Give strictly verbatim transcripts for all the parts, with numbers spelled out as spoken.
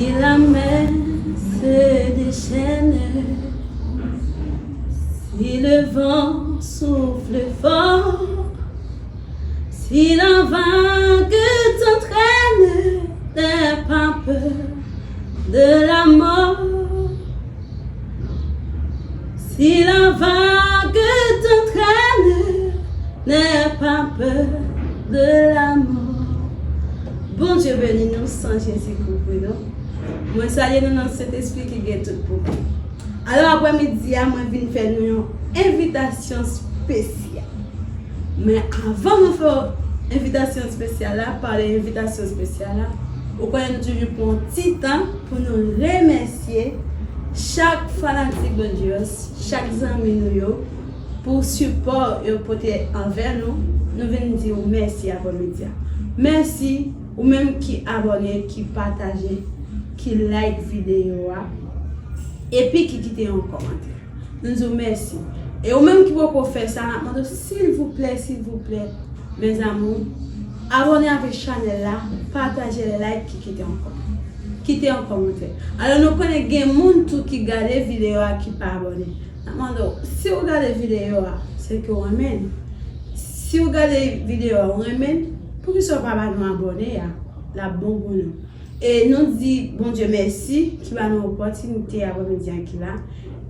Si la mer se déchaîne, si le vent souffle fort, si la vague t'entraîne, n'aie pas peur de la mort. Si la vague t'entraîne, n'aie pas peur de la mort. Bondye beni nou, san Jezi kouvri nou. Mwen salye nou nan Sentespri ki gen tout pouvwa. Alò, aprèmidi a, mwen vin fè nou yon envitasyon espesyal. Men avan mwen fè envitasyon espesyal la, pale envitasyon espesyal la, ou konnen nou toujou pran yon ti tan pou nou remèsye chak fanatik Bondye yo, chak zanmi nou yo, pou sipò yo pote anvè nou. Nou vin di w mèsi aprèmidi a. Mèsi ou menm ki abòne, ki pataje, ki like videyo a, epi ki kite yon kòmantè. Nou di w mèsi. E ou menm ki poko fè sa, n ap mande w silvouplè, silvouplè, mes amours, abòne avèk chanèl la, pataje, like, ki kite yon kòmantè. Kite yon kòmantè. Alò, nou konnen gen moun tou ki gade videyo a ki pa abòne. N ap mande w, si w gade videyo a, se ke w renmen l. Si w gade videyo a, w renmen l, poukisa w pa ba nou abòne a? L ap bon pou nou. E nou di Bondye mèsi ki ba nou opòtinite aprèmidi an ki la.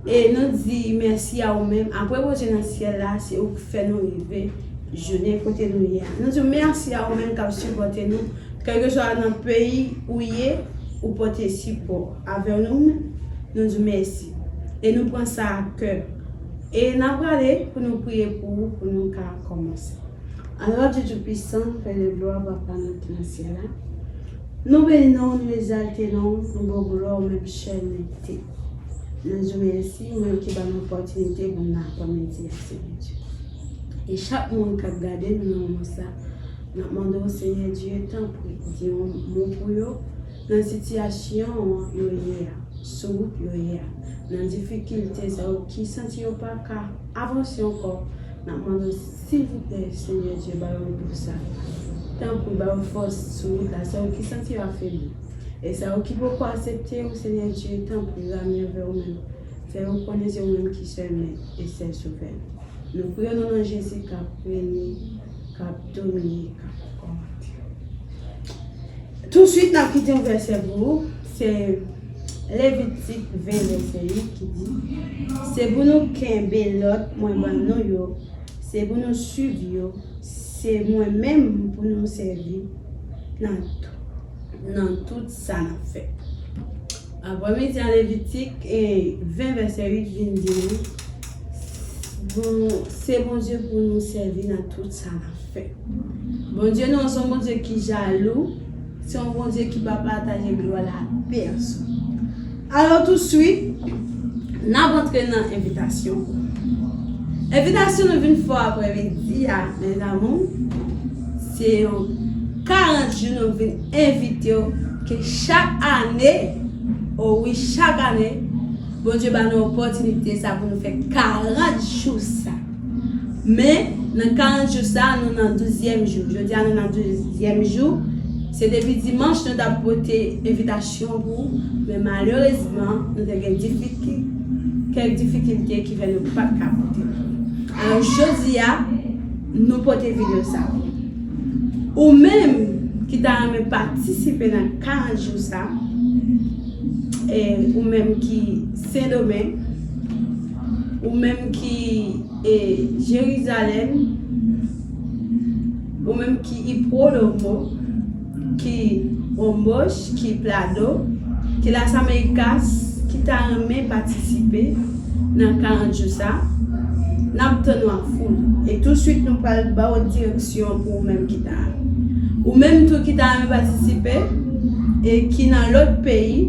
E nou di mèsi a ou menm. Apre Bondye nan syèl la, se ou ki fè nou rive jounen kote nou ye a. Nou di mèsi a ou menm k ap sipòte nou. Kèlkeswa nan peyi ou ye, ou pote sipò avè nou menm. Nou di mèsi. E nou pran sa a kè. E n ap prale pou nou priye pou ou, pou nou ka kòmanse. Alò, Dye Toupisan, Pè de glwa, Papa nou ki nan syèl la, nou beni non w, nou egzalte non w, nou ba w glwa, ou menm sèl merite. Nou di w mèsi, ou menm ki ba nou opòtinite pou n la aprèmidi a, Senyè Dye. E chak moun k ap gade nou nan moman sa, n ap mande w, Senyè Dye, tanpri, di yon mo pou yo nan sitiyasyon yo ye a, sou wout yo ye a, nan difikilte sa yo ki santi yo pa ka avanse ankò, n ap mande w, silvouplè, Senyè Dye, ba yo dous sa. Tanpri, ba yo fòs sou wout la, sa yo ki santi yo afebli. E sa yo ki poko aksepte w, Senyè Dye, tanpri, ramène yo vè ou menm. Fè yo konnen se ou menm ki sèl Mèt e sèl Sovè. Nou priye o non nan Jezi k ap rene, k ap domine, k ap kòmande. Touswit, n ap kite yon vèsè pou ou. Se Levitik ven, vèsè uit ki di, se pou nou kenbe lòd mwen ban nou yo, se pou nou suiv yo, se mwen menm pou nou sèvi nan tou, nan tout sa n ap fè. Aprèmidi an, Levitik, e, ven, vèsè uit vin di nou, bon, se Bondye pou nou sèvi nan tout sa n ap fè. Bondye nou an se yon Bondye ki jalou, se yon Bondye ki pa pataje glwa l a pèsonn. Alò, touswit, n ap antre nan envitasyon. Envitasyon nou vin fè w aprèmidi a, mes amours, se yon karant jou nou vin envite w ke chak ane, o wi, chak ane, Bondye ba nou opòtinite sa pou nou fè karant jou sa. Men, nan karant jou sa, nou nan douzyèm jou. Jodi a, nou nan douzyèm jou. Se depi dimanch nou t ap pote envitasyon pou ou, men malerezman, nou te gen difikil-, kèk difikilte ki fè nou pa t ka pote l. Alò, jodi a, nou pote videyo sa pou ou. Ou menm ki ta renmen patisipe nan karant jou sa, e ou menm ki Sendomeng, ou menm ki e Jerizalèm, ou menm ki Hipólogos, ki Hombos, ki Plateau, ki Las Américas, ki ta renmen patisipe nan karant jou sa, n ap tann ou an foul. E touswit, nou pral ba w direksyon pou ou menm ki ta. Ou menm tou ki ta renmen patisipe, e ki nan lòt peyi,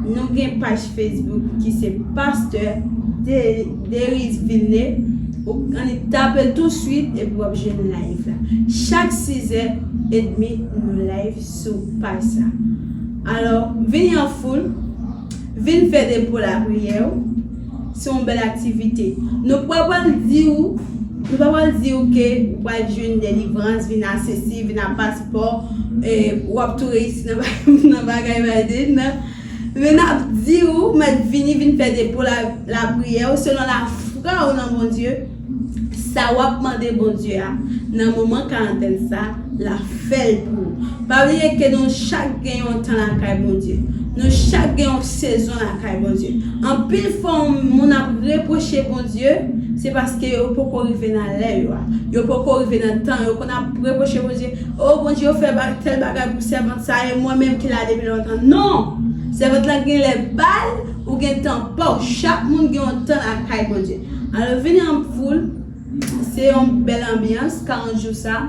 nou gen paj Facebook ki se Pastè De-, Deris Vilne. Ou annik tape l touswit epi w ap jwenn live la. Chak sizè edmi, nou live sou paj sa. Alò, vini an foul, vin fè depo lapriyè w. Se yon bèl aktivite. Nou pa pral di w, nou pa pral Di w ke ou pral jwenn delivrans, vin asesi, vin ak paspò, e, w ap tou reyisi nan, nan bagay Biden nan. Men n ap di w, mèt vini, vin fè depo la, lapriyè w, selon lafwa w nan Bondye. Sa w ap mande Bondye a, nan moman karantèn sa, l ap fè l pou ou. Pa bliye ke nou chak gen yon tan lakay Bondye. Nou chak gen yon sezon lakay Bondye. Anpil fwa, moun ap repwoche Bondye, se paske yo poko rive nan lè yo a. Yo poko rive nan tan. Yo konn ap repwoche Bondye, "O, Bondye, ou fè ba-, tèl bagay pou sèvant sa, e mwen menm ki la depi lontan." Non! Sèvant la gen lè ba l, ou gen tan pa w. Chak moun gen yon tan lakay Bondye. Alò, vini an foul. Se yon bèl anbyans, karant jou sa.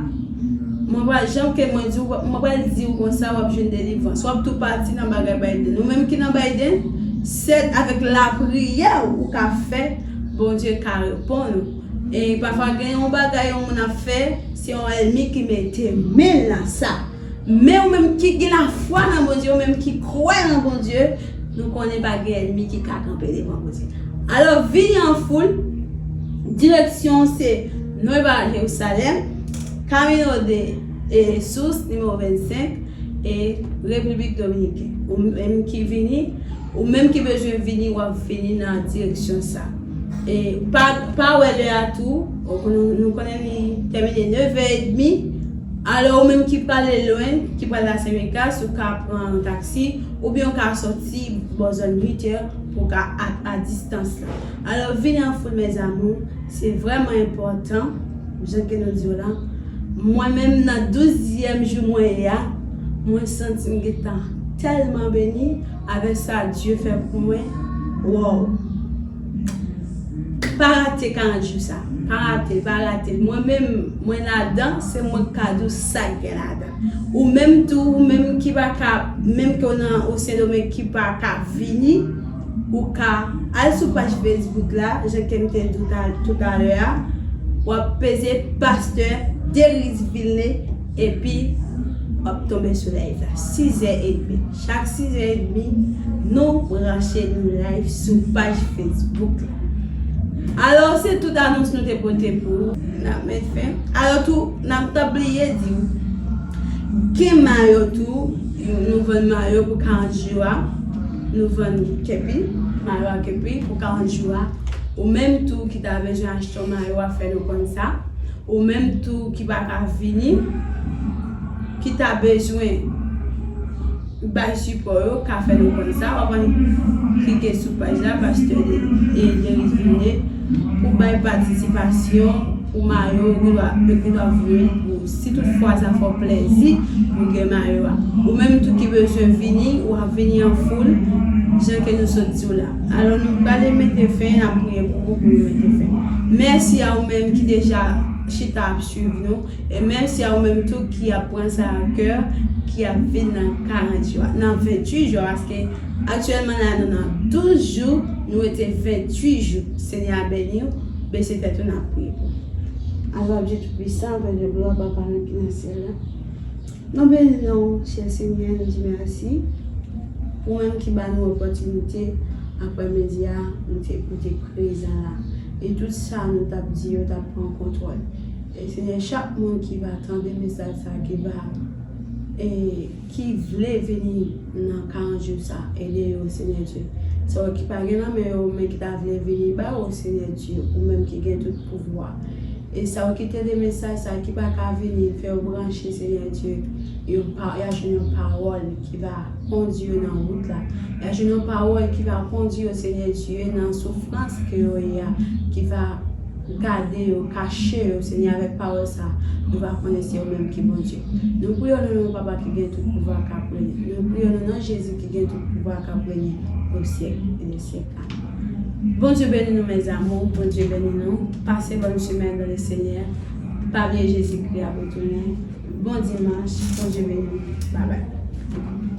Mwen pral, jan ke mwen di w, mwen pral di w konsa, w ap jwenn delivrans. W ap tou pati nan bagay Biden. Ou menm ki nan Biden, sèt avèk lapriyè ou ka fè, Bondye ka reponn ou. E pafwa gen yon bagay yon moun ap fè, se yon ènmi ki mete men l nan sa. Men ou menm ki gen lafwa nan Bondye, ou menm ki kwè nan Bondye, nou konnen pa gen ènmi ki ka kanpe devan Bondye. Alò, vini an foul. Direksyon se Nueva Jerusalem, Camino de Jesus, nimewo vennsenk, e Repiblik Dominikèn. Ou menm ki vini, ou menm ki bezwen vini, w ap vini nan direksyon sa. E pa, pa wè lè a tou, ou konnen, nou konnen li tèmine nevè edmi. Alò, ou menm ki prale lwen, ki pral Las Vegas, ou ka pran yon taksi, oubyen ou ka sòti bò zòn uit è pou w ka a, a distans la. Alò, vini an foul, mes amours, se vrèman enpòtan, jan ke nou di w la. Mwen menm, nan douzyèm jou mwen ye a, mwen santi m gentan tèlman beni avèk sa Dye fè pou mwen. Wow! Pa rate karant jou sa. Pa rate, pa rate. Mwen menm, mwen ladan, se mwen k ka di w sa k gen ladan. Ou menm tou, ou menm ki pa ka, menm ke w nan, o Sendomeng ki pa ka vini, ou ka al sou paj Facebook la, jan ke m te di w ta, toutalè a, w ap peze Pastè Deriz Vilne, epi w ap tonbe sou live la, sizè edmi. Chak sizè edmi, nou branche nou live sou paj Facebook la. Alò, se tout anons nou te pote pou ou. N ap met fen. Alò tou, n ap ta bliye di w, gen mayo tou, nou vann mayo pou karant jou a. Nou vann kepi, mayo ak kepi pou karant jou a. Ou menm tou ki ta bezwen achte yon mayo a, fè nou konn sa. Ou menm tou ki pa ka vini, ki ta bezwen bay sipò yo, ka fè nou konn sa. W ap ann klike sou paj la, Pastè De-, e, Deriz Vilne, pou bay patisipasyon pou mayo, yo gen dwa, yo gen dwa voye l pou ou. Si toutfwa sa fè w plèzi pou gen mayo a. Ou menm tou ki bezwen vini, w ap vini an foul, jan ke nou sot di w la. Alò, nou prale mete fen, n ap priye pou ou, pou nou mete fen. Mèsi a ou menm ki deja chita ap swiv nou. E mèsi a ou menm tou ki ap pran sa a kè, ki ap vin nan karant jou a, nan venntuit jou a, paske aktyèlman la, nou nan douz jou, nou rete venntuit jou. Senyè a beni w, bese tèt ou, n ap priye pou ou. Alò, Dye Toupisan, Pè de glwa, Papa nou ki nan syèl la, nou beni non w, chè Senyè, nou di mèsi pou ou menm ki ba nou opòtinite aprèmidi a, nou te, nou te prezan la. E tout sa nou t ap di yo t ap pran kontwòl. E Senyè, chak moun ki va tande mesaj sa, ki va, e, ki vle vini nan karant jou sa, ede yo, Senyè Dye. Sa yo ki pa gen nan men yo, men ki ta vle vini ba ou, Senyè Dye, ou menm ki gen tout pouvwa. E sa yo ki tande mesaj sa, ki pa ka vini, fè yo branche, Senyè Dye, yon pa, y a jwenn yon pawòl ki va kondi yo nan wout la. Y a jwenn yon pawòl ki va kondi yo, Senyè Dye, nan soufrans ke yo ye a, ki va gade yo, kache yo, Senyè, avèk pawòl sa, yo va konnen se ou menm ki Bondye. Nou priye w nan non Papa ki gen tout pouvwa k ap renye. Nou priye w nan non Jezi ki gen tout pouvwa k ap renye o syèk e de syèk. Amen. Bondye beni nou, mes amours. Bondye beni nou. Pase bòn semèn dans le Seigneur. Pa bliye Jezikri ap retounen. Bon dimanch. Bondye beni nou. Bye bye.